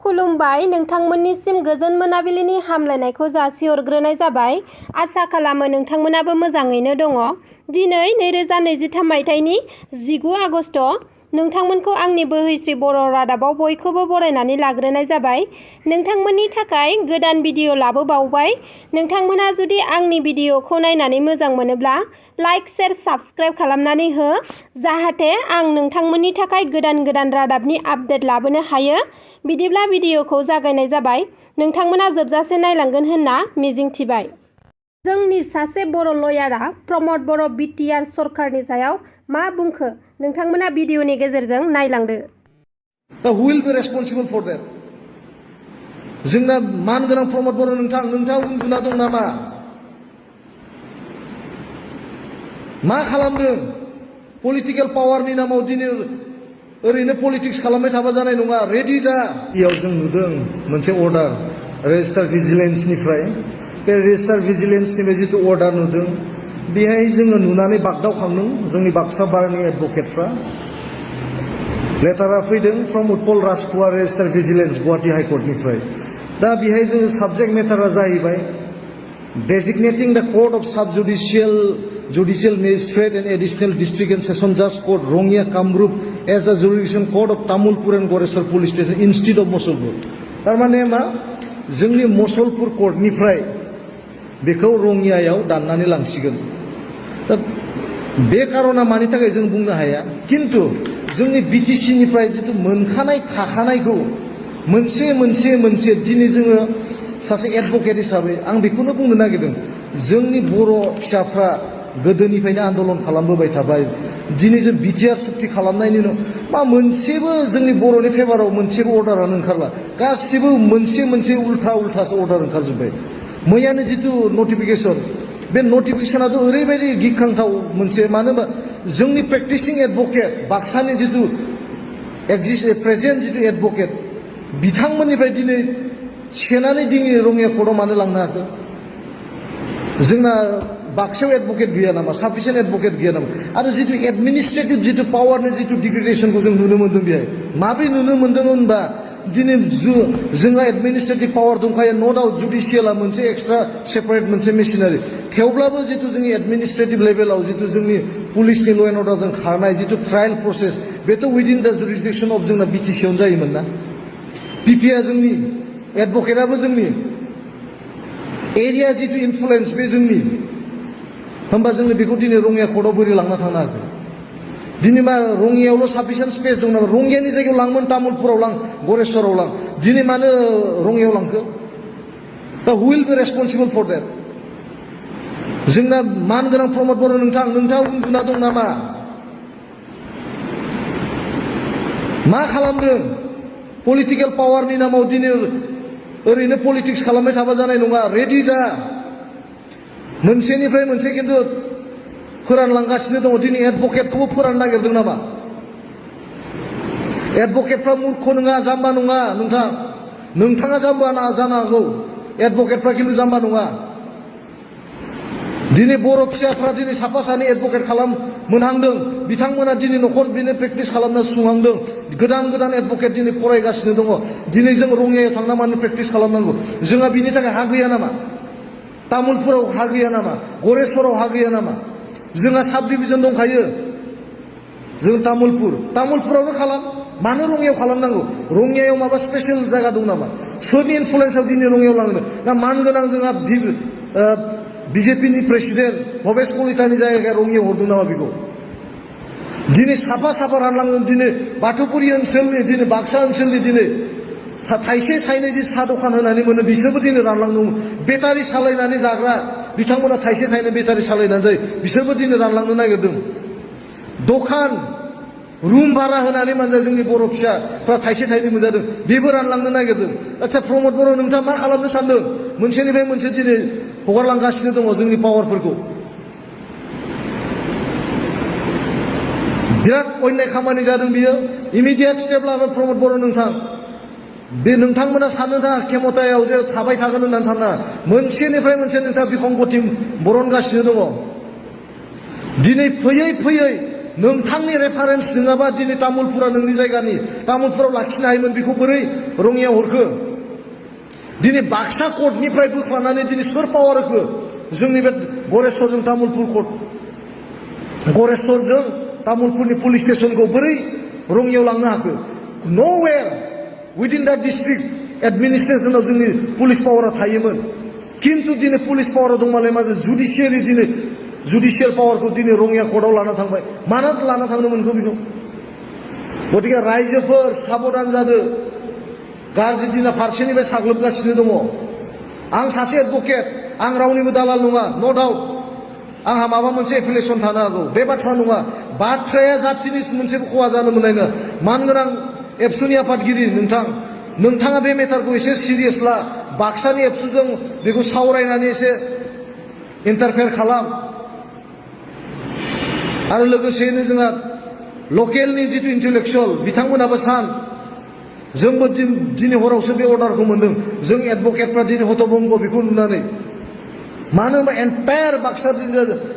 खुलुमबाय नोंथांमोननिसिम गोजोन मोनाबिलिनि हामलायनायखौ जासिहरग्रोनाय जाबाय। आसा खालामो नोंथांमोनाबो मोजाङैनो दङ। दिनै 2023 मायथाइनि 19 आगस्ट। नोंथांमोनखौ आंनि बोहैस्रि बर' रादाबाव बयखौबो बरायनानै लाग्रोनाय जाबाय। नोंथांमोननि थाखाय गोदान भिडिअ लाबोबावबाय। नोंथांमोनहा जुदि आंनि भिडिअखौ नायनानै मोजां मोनोब्ला लाइक शेयार साबस्क्राइब खालामनानै हो, जाहाथे आं नोंथांमोननि थाखाय गोदान रादाबनि आपडेट लाबोनो हायो। बिदिब्ला भिडिअखौ जागायनाय जाबाय। नोंथांमोना जोबजासे नायलांगोन होनना मिजिंथिबाय। जोंनि सासे बर' लयारआ प्रमद बर' बिटिआर सरकारनि सायाव मा बुंखो नोंथांमोना भिडिअनि गेजेरजों नायलांदो। दा हु विल बी रेसपन्सिबल फर दैट? जोंना मानगोनां प्रमद बर' नोंथाङा उन्दुना दं नामा? मा खालामदों? पलिटिकल पावारनि नामाव दिनै ओरैनो पलिटिक्स खालामबाय थाबा जानाय नङा। रेडि जा। इयाव जों नुदों मोनसे अर्डार रेजिस्टार भिजिलेन्सनिफ्राय। बे रेजिस्टार भिजिलेन्सनिफ्राय जितु अर्डार नुदों, बेहाय जोङो नुनानै बागदावखांदों जोंनि बाक्सा बारनि एडभकेटफ्रा। लेटारा फैदों from Utpal Rajkumar registrar vigilance Guwahati हाइकर्टनिफ्राय। दा बेहाय जोङो साबजेक्ट मेटारा जाहैबाय designating the court of judicial magistrate and additional district and session judge court Rongya Kamrup as a jurisdiction court of Tamulpur and Goresar police station instead of Mosolpur. तारमाने मा जोंनि मसलपुर कोर्टनिफ्राय बेखौ रंगियायाव दाननानै लांसिगोन। दा बे कारना मानि थाखाय जों बुंनो हाया, किन्तु जोंनि बिटिसिनिफ्राय जितु मोनखानाय थाखानायखौ मोनसे दिनै जोङो सासे एडभकेट हिसाबै आं बेखौनो बुंनो नागिरदों। जोंनि बर' फिसाफ्रा गोदोनिफ्रायनो आन्दलन खालामबोबाय थाबाय। दिनै जों बिटिआर सुक्ति खालामनायनि उनाव मा मोनसेबो जोंनि बर'नि फेभाराव मोनसेबो अर्डारानो ओंखारला। गासिबो मोनसे उल्थासो अर्डार ओंखारजोब्बाय। मैयानो जितु नटिफिकेसन, बे नटिफिकेसनाथ' ओरैबायदि गिख्रांथाव मोनसे, मानो होनबा जोंनि प्रेक्टिसिं एडभकेट बाक्सानि जितु प्रेजेन्ट जितु एडभकेट बिथांमोननिफ्राय दिनै सेनानै दिनै रङिया कर्टआव मानो लांनो हाखो? जोंना बाक्सायाव एडभकेट गैया नामा? साफिसियेन्ट एडभकेट गैया नामा? आरो जितु एडमिनिस्ट्रेटिभ जितु पावारनि जितु डिग्रेडेसनखौ जों नुनो मोन्दों बेहाय। माब्रै नुनो मोन्दों होनबा दिनै जोंहा एडमिनिस्ट्रेटिभ पावार दंखायो, न' डाउट जुडिसियेला मोनसे एक्सट्रा सेपारेट मोनसे मेसिनारि। थेवब्लाबो जितु जोंनि एडमिनिस्ट्रेटिभ लेभेलाव जितु जोंनि पुलिसनि ल' एन्ड अर्डारजों खारनाय जितु ट्रायेल प्रसेस, बेथ' उइदिन दा जुरिसडिक्सन अफ जोंना बिटिसिआवनो जायोमोन ना। पिपिआ जोंनि, एडभकेटआबो जोंनि, एरिया जितु इनफ्लुएन्स बे जोंनि। होमबा जोङो बेखौ दिनै रङिया कर्टआव बोरै लांना थांनो हागोन? दिनै मा रङियायावल' साफिसियेन्ट स्पेस दं नामा? रङियानि जायगायाव लांमोन, तामुलपुराव लां, गरेस्वराव लां। दिनै मानो रङियायाव लांखो? दा हु विल बी रेसपन्सिबल फर दैट? जोंना मानगोनां प्रमद बर' नोंथाङा उन्दुना दं नामा? मा खालामदों? पलिटिकल पावारनि नामाव दिनै ओरैनो पलिटिक्स खालामबाय थाबा जानाय नङा। रेडि जा। मोनसेनिफ्राय मोनसे किन्तु फोरानलांगासिनो दङ। दिनै एडभकेटखौबो फोराननो नागिरदों नामा? एडभकेटफ्रा मूर्ख नङा, जाम्बा नङा। नोंथाङा जाम्बा जानो हागौ, एडभकेटफ्रा किन्तु जाम्बा नङा। दिनै बर' फिसाफ्रा दिनै साफा सानै एडभकेट मोनहांदों। बिथांमोना दिनै न'खर बेनो प्रेक्टिस खालामना सुंहांदों। गोदान एडभकेट दिनै फरायगासिनो दङ। दिनै जों रङियायाव थांना मानो प्रेक्टिस खालामनांगौ? जोंहा बिनि थाखाय हा गैया नामा? तामुलपुराव हा गैया नामा? गरेस्वराव हा गैया नामा? जोंहा साब डिभिजन दंखायो। जों तामुलपुरावनो खालाम। मानो रङियायाव खालामनांगौ? रङियायाव माबा स्पेसियेल जायगा दं नामा? सोरनि इनफ्लुएन्सआव दिनै रङियायाव लांनो? ना मानगोनां जोंहा बिजेपिनि प्रेसिडेन्ट भबेश कलितानि जायगाया रङियायाव हरदों नामा बेखौ? दिनै साफा रानलांदों। दिनै बाथौपुरि ओनसोलनि, दिनै बाक्सा ओनसोलनि दिनै थाइसे थाइनै जि साहा दखान होनानै मोनो, बिसोरबो दिनै रानलांदों। बेटारि सालायनानै जाग्रा बिथांमोना थाइसे थाइनै बेटारि सालायनानै जायो, बिसोरबो दिनै रानलांनो नागिरदों। दखान रुम भारा होनानै मानजा जोंनि बर' फिसाफ्रा थाइसे थाइनै मोनजादों, बेबो रानलांनो नागिरदों। आচ্ছা प्रमद बर' नोंथाङा मा खालामनो सानदों? मोनसेनिफ्राय मोनसे दिनै हगारलांगासिनो दङ जोंनि पावारफोरखौ। बिराद अन्याय खामानि जादों बियो। इमिडियेट स्टेप लाबो प्रमद बर' बे नोंथांमोना साननो थाङा खेमतायाव जे थाबाय थागोन होननानै साना। मोनसेनिफ्राय मोनसे नोंथाङा बिखंगति बरनगासिनो दङ। दिनै फैयै नोंथांनि रेफारेन्स नङाबा दिनै तामुलपुरा नोंनि जायगानि तामुलपुराव लाखिनो हायोमोन बेखौ बोरै रङियाव हरखो दिनै बाक्सा कर्टनिफ्राय बोख्लानानै दिनै सोर पावार होखो जोंनि बे गरेस्वरजों तामुलपुर कर्ट गरेस्वरजों तामुलपुरनि पुलिस स्टेशनखौ बोरै रङियाव लांनो हाखो न'वेर उइदिन दा डिस्ट्रिक्ट एडमिनिस्ट्रेसनाव जोंनि पुलिस पावारा थायोमोन किन्तु दिनै पुलिस पावारा दंमालाय मा जुडिशियारि दिनै जुडिशियेल पावारखौ दिनै रङिया कर्टआव लाना थांबाय मानो लाना थांनो मोनखो बेखौ गतिके रायजोफोर साबधान जादो गाज्रि दिना फारसेनिफ्राय साग्लोबगासिनो दङ आं सासे एडभकेट आं रावनिबो दालाल नङा न' डाउट आंहा माबा मोनसे एफिलिएसन थानो हागौ बे बाथ्रा नङा बाथ्राया जाथिनि मोनसेबो खहा जानो मोननाय नङा मानगोनां एबसुनि आफादगिरि नोंथाङा बे मेटारखौ एसे सिरियास ला बाक्सानि एबसुजों बेखौ सावरायनानै एसे इन्टारफेयार खालाम आरो लोगोसेयैनो जोंहा लकेलनि जितु इन्टेलेक्सुवेल बिथांमोनाबो सान जोंबो दिनै हरावसो बे अर्डारखौ मोनदों जों एडभकेटफ्रा दिनै हतभंग बेखौ नुनानै मानो होनबा एन्टायार बाक्सा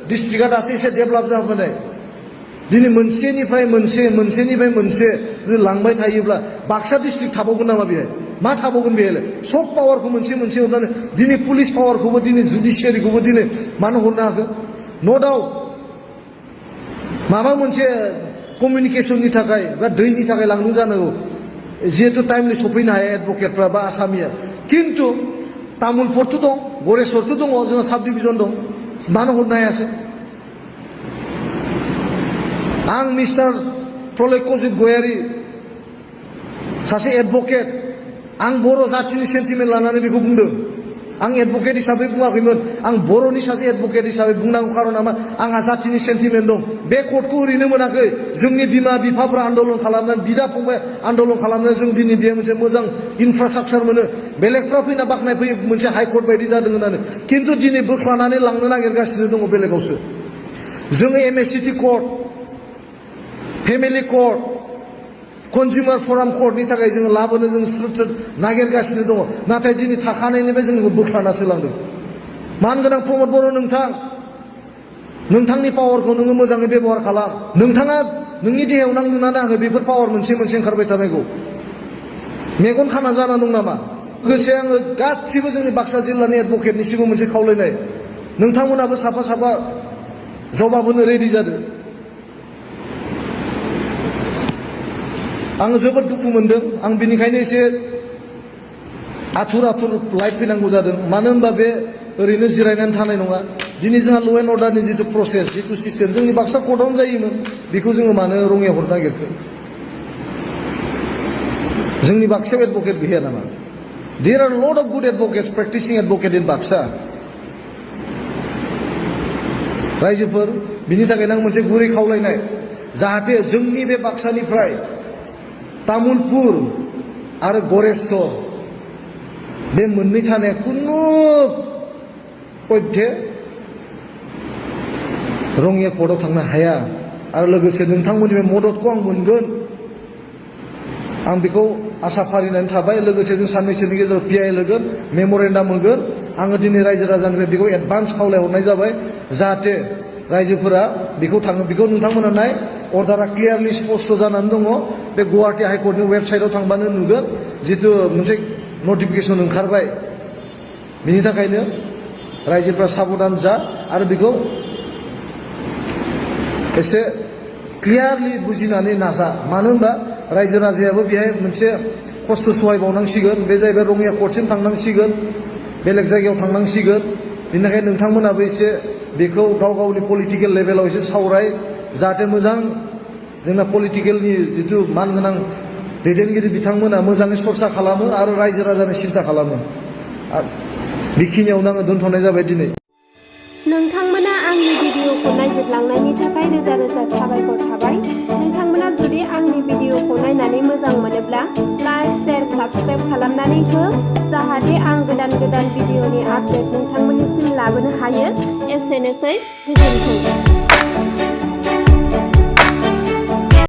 डिस्ट्रिक्टआ दासो एसे डेभेलप जाबोनाय दिनै मोनसेनिफ्राय मोनसे लांबाय थायोब्ला बाक्सा डिस्ट्रिक्ट थाबावगोन नामा बेहाय मा थाबावगोन बेहाय सब पावारखौ मोनसे हरनानै दिनै पुलिस पावारखौबो दिनै जुडिशियारिखौबो दिनै मानो हरनो हाखो न' डाउट माबा मोनसे कमिउनिकेसननि थाखाय बा दैनि थाखाय लांदों जानांगौ जिहेतु टाइमलि सफैनो हाया एडभकेटफ्रा बा आसामिया किन्तु तामुलपुरथ' दं गरेस्वरथ' दङ जोंहा साब डिभिजन दं मानो हरनो हायासै आं मिस्टार प्रलयकजित गयारि सासे एडभकेट आं बर' जाथिनि सेन्टिमेन्ट लानानै बेखौ बुंदों आं एडभकेट हिसाबै बुङाखैमोन आं बर'नि सासे एडभकेट हिसाबै बुंनांगौ खारना मा आंहा जाथिनि सेन्टिमेन्ट दं बे कर्टखौ ओरैनो मोनाखै जोंनि बिमा बिफाफ्रा आन्दलन खालामनानै बिदा फंबाय आन्दलन खालामनानै जों दिनै बे मोनसे मोजां इनफ्रास्ट्राक्चार मोनो बेलेगफ्रा फैना बाख्नाय फैयो मोनसे हाइकर्ट बायदि जादों होननानै किन्तु दिनै बोख्लानानै लांनो नागिरगासिनो दङ बेलेगावसो जोङो एमएससिटि कर्ट फेमिलि कर्ट कन्जुमार फराम कर्टनि थाखाय जोङो लाबोनो जों स्रुत नागिरगासिनो दङ नाथाय दिनै थाखानायनिफ्राय जोंखौ बोख्लानासो लांदों मानगोनां प्रमद बर' नोंथांनि पावारखौ नोङो मोजाङै बेबहार खालाम नोंथाङा नोंनि देहायाव नांदोंना नाङाखै बेफोर पावार मोनसे ओंखारबाय थानायखौ मेगन खाना जाना दं नामा लोगोसे आङो गासिबो जोंनि बाक्सा जिल्लानि एडभकेटनिसिमबो मोनसे खावलायनाय नोंथांमोनाबो साफा जबाब होनो रेडि जादों आङो जोबोद दुखु मोनदों आं बिनिखायनो एसे आथुर लाइफ फैनांगौ जादों मानो होनबा बे ओरैनो जिरायनानै थानाय नङा दिनै जोंहा ल' एन्ड अर्डारनि जितु प्रसेस जितु सिस्टेम जोंनि बाक्सा कर्टआवनो जायोमोन बेखौ जोङो मानो रङियाव हरनो नागिरखो जोंनि बाक्सायाव एडभकेट गैया नामा there are lot of good advocates practicing advocate in Baksa रायजोफोर बिनि थाखायनो आं मोनसे गुरै खावलायनाय जाहाथे जोंनि बे बाक्सानिफ्राय तामुलपुर आरो गरेस्वर बे मोननै थानाया खुनु पयथे रङिया कर्टआव थांनो हाया आरो लोगोसे नोंथांमोननि बे मददखौ आं मोनगोन आं बेखौ आसा फारिनानै थाबाय लोगोसे जों साननैसोनि गेजेराव पिआइ होगोन मेम'रेन्डाम होगोन आङो दिनै रायजो राजानिफ्राय बेखौ एडभान्स खावलायहरनाय जाबाय जाहाथे रायजोफोरा बेखौ थाङो बेखौ नोंथांमोना नाय अर्डारा क्लियारलि स्पष्ट जानानै दङ बे गुवाहाटी हाइकर्टनि वेबसाइटआव थांबानो नुगोन जितु मोनसे नटिफिकेसन ओंखारबाय बिनि थाखायनो रायजोफ्रा साबधान जा आरो बेखौ एसे क्लियारलि बुजिनानै नाजा मानो होनबा रायजो राजायाबो बेहाय मोनसे खस्थ' सहायबावनांसिगोन बे जाहैबाय रङिया कर्टसिम थांनांसिगोन बेलेग जायगायाव थांनांसिगोन बेनिखायनो नोंथांमोनाबो एसे बेखौ गावनि पलिटिकेल लेभेलाव एसे सावराय जाहाथे मोजां जोंना पलिटिकेलनि जितु मानगोनां दैदेनगिरि बिथांमोना मोजाङै सरसा खालामो आरो रायजो राजानि सिन्था खालामो बेखिनियावनो आङो दोनथ'नाय जाबाय दिनै नोंथांमोना आंनि भिडिअखौ नायजोबलांनायनि थाखाय रोजा रोजा साबायखर थाबाय नोंथांमोना जुदि आंनि भिडिअखौ नायनानै मोजां मोनोब्ला लाइक शेयार साबस्क्राइब खालामनानै हो जाहाथे आं गोदान भिडिअनि आपडेट नोंथांमोननिसिम लाबोनो हायो एसेनोसै गोजोन्थों